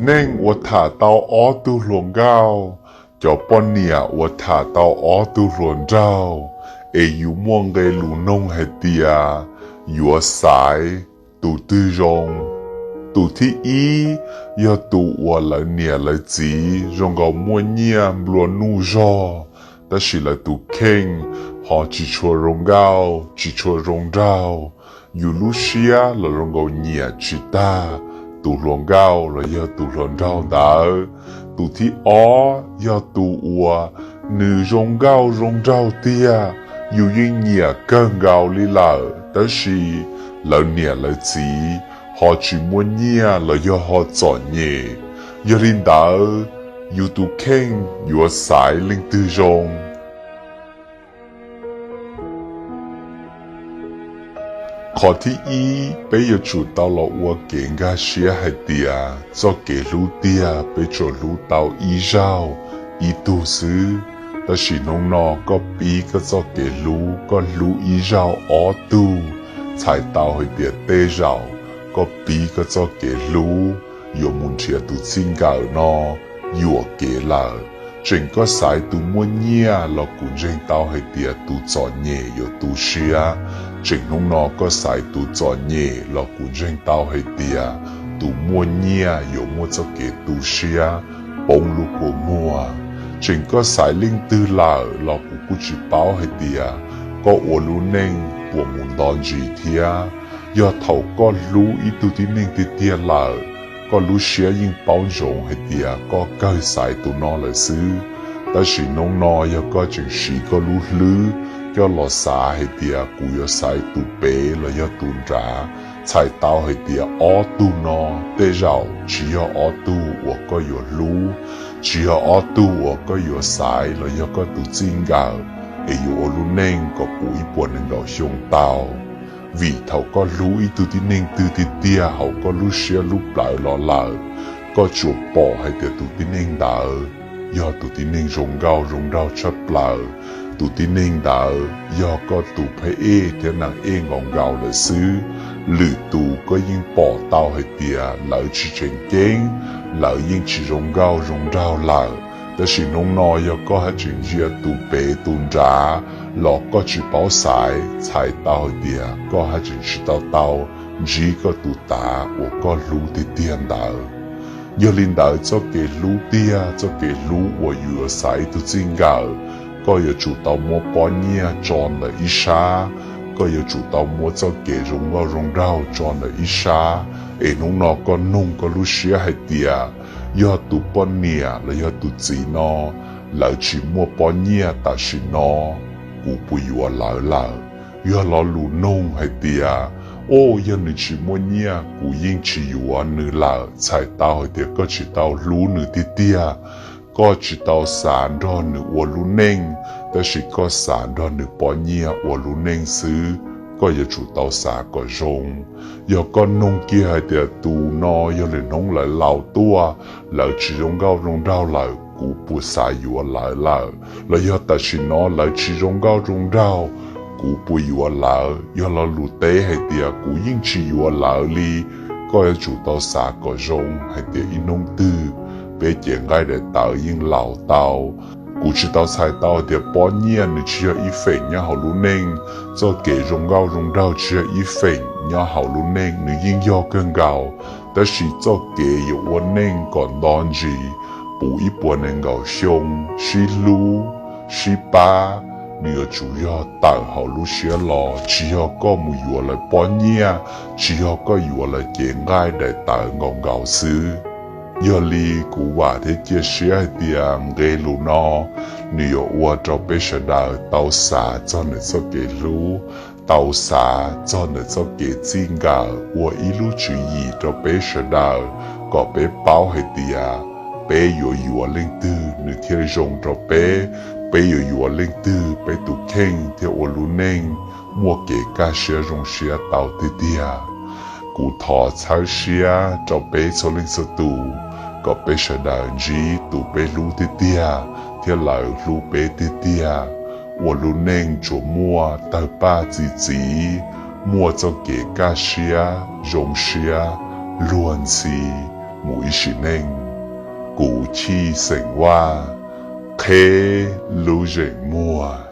Neej uas tham tau ob tug hluas nkauj, cov poj niam uas tham tau ob tug hluas nraug, es yus muaj nqe lus noog hais tias yuav xaiv tus twg zoo. Tus thib ib yog tus uas lawv niam lawv txiv zoo nkaus muaj nyiaj nplua nuj zog, tab sis lawv tus kheej ho tsis tshua zoo nkauj tsis tshua zoo nraug. Yus lub siab los zoo nkaus nyiam tsis tag tus hluas nkauj los yog tus hluas nraug ntawd. Tus thib ob yog tus uas nws zoo nkauj zoo nraug tiag, yus yeej nyiam kawg nkaus li lawm, tab sis lawv niam lawv txiv ho tsis muaj nyiaj los yog ho txom nyem. Yog li ntawd, yus tus kheej yuav xaiv leej twg zoo? Qhov thib ib, peb yuav tsum tau los ua kev nkag siab hais tias txoj kev hlub tiag peb tsuas hlub tau ib zaug ib tug xwb. Tab sis hnub no koj pib koj txoj kev hlub, koj hlub ib zaug ob tug, txhais tau hais tias tej zaum koj pib koj txoj kev hlub yuav mus nrhiav tus txij nkawm no yuam kev lawm. Tseem koj xaiv tus muaj nyiaj los kuv ntseeg tau hais tias tus txom nyem yuav tu siab. Tseem hnub no koj xaiv tus txom nyem los kuv ntseeg tau hais tias tus muaj nyiaj yuav muaj txoj kev tu siab, poob lub kua muag. Tseem koj xaiv leej twg lawm los kuv kuj tsis paub hais tias koj ua lub neej puas mus nto ntsis thiab. Yog thaum koj hlub ib tug tib neeg tiag tiag lawm, koj lub siab yeej paub ntsoov hais tias koj kawg xaiv tus no lawm xwb. Tab sis hnub no yog koj tseem siv koj lub hlwb coj los xav hais tias kuv yuav xaiv tus pem los yog tus nrad, txhais tau hais tias ob tug no tej zaum tsis yog ob tug uas koj yuav hlub, tsis yog ob tug uas koj yuav xaiv los yog koj tus txij nkawm es yuav ua lub neej kom puv ib puas nees nkaum xyoo tau. Vim thaum koj hlub ib tug tib neeg twg tiag tiag hauv koj lub siab lub plawv los lawm, koj tsuas pom hais tias tus tib neeg ntawd yog tus tib neeg zoo nkauj zoo nraug tshaj plaws, tus tib neeg ntawd yog koj tus phab ej thiab nees ej nkaus nkaus lawm xwb. Lwm tus koj yeej pom tau hais tias lawv tsis tseem ceeb, lawv yeej tsis zoo nkauj zoo nraug lawm. Tab sis hnub no yog koj haj tseem ntsia tus pem tus nrad los koj tsis paub xaiv, txhais tau hais tias koj haj tseem tsis tau tau ntsib koj tus tav uas koj hlub tiag tiag ntawd. Yog li ntawd, txoj kev hlub tiag, txoj kev hlub uas yus yuav xaiv ib tug txij nkawm, koj yuav tsum tau muab pob nyiaj tso ntawm ib sab, koj yuav tsum tau muab txoj kev zoo nkauj zoo nraug tso ntawm ib sab. Es hnub no koj nug koj lub siab hais tias, yog tus poj niam los yog tus txiv no lawv tsis muaj pob nyiaj tam sim no, kuv puas yuav lawv lawm? Yog lo lus nug hais tias, o, yog nws tsis muaj nyiaj kuv yeej tsis yuav nws lawm, txhais tau hais tias koj tsis tau hlub nws tiag tiag. Koj tsis tau xav nrog nws ua lub neej, tab sis koj xav nrog nws pob nyiaj ua lub neej xwb. Koj yuav tsum tau xav kom zoo. Yog koj nug kiag hais tias, tus no yog lwm hnub lawv laus tuaj, lawv tsis zoo nkauj zoo nraug lawm, kuv puas xav yuav lawv lawm? Los yog tam sim no lawv tsis zoo nkauj zoo nraug, kuv puas yuav lawv? Yog lo lus teb hais tias, kuv yeej tsis yuav lawv li, koj yuav tsum tau xav kom zoo hais tias ib hnub twg peb cev nqaij daim tawv yeej laus tau. Kuv tsis tau txhais tau hais tias pob nyiaj nws tsis yog ib feem nyob hauv lub neej, txoj kev zoo nkauj zoo nraug tsis yog ib feem nyob hauv lub neej, nws yeej yog kawg nkaus. Tab sis txoj kev yuav ua neej kom nto ntsis puv ib puas nees nkaum xyoo, sib hlub, sib pab, nws yuav tsum yog tawm hauv lub siab los, tsis yog koj mus yuav lawv pob nyiaj, tsis yog koj yuav lawv cev nqaij daim tawv nkaus nkaus xwb. Yog li kuv vam thiab cia siab hais tias nqe lus no nws yuav ua rau peb sawv daws tau xav txog ntawm txoj kev hlub, tau xav txog ntawm txoj kev txij nkawm, ua ib lub tswv yim rau peb sawv daws kom peb paub hais tias peb yuav yuav leej twg nws thiaj zoo rau peb, peb yuav yuav leej twg peb tus kheej thiaj ua lub neej muaj kev kaj siab zoo siab tau tiag tiag. Kuv thov txhawb siab rau peb txhua leej txhua tus kom peb sawv daws ntsib tus peb hlub tiag tiag thiab lawv hlub peb tiag tiag, ua lub neej tsuas muaj tawg paj txi txiv, muaj txoj kev kaj siab zoo siab luag ntxhi. Mus ib sim neej, kuv chij xeem Vaj, qheb lub zeem muag.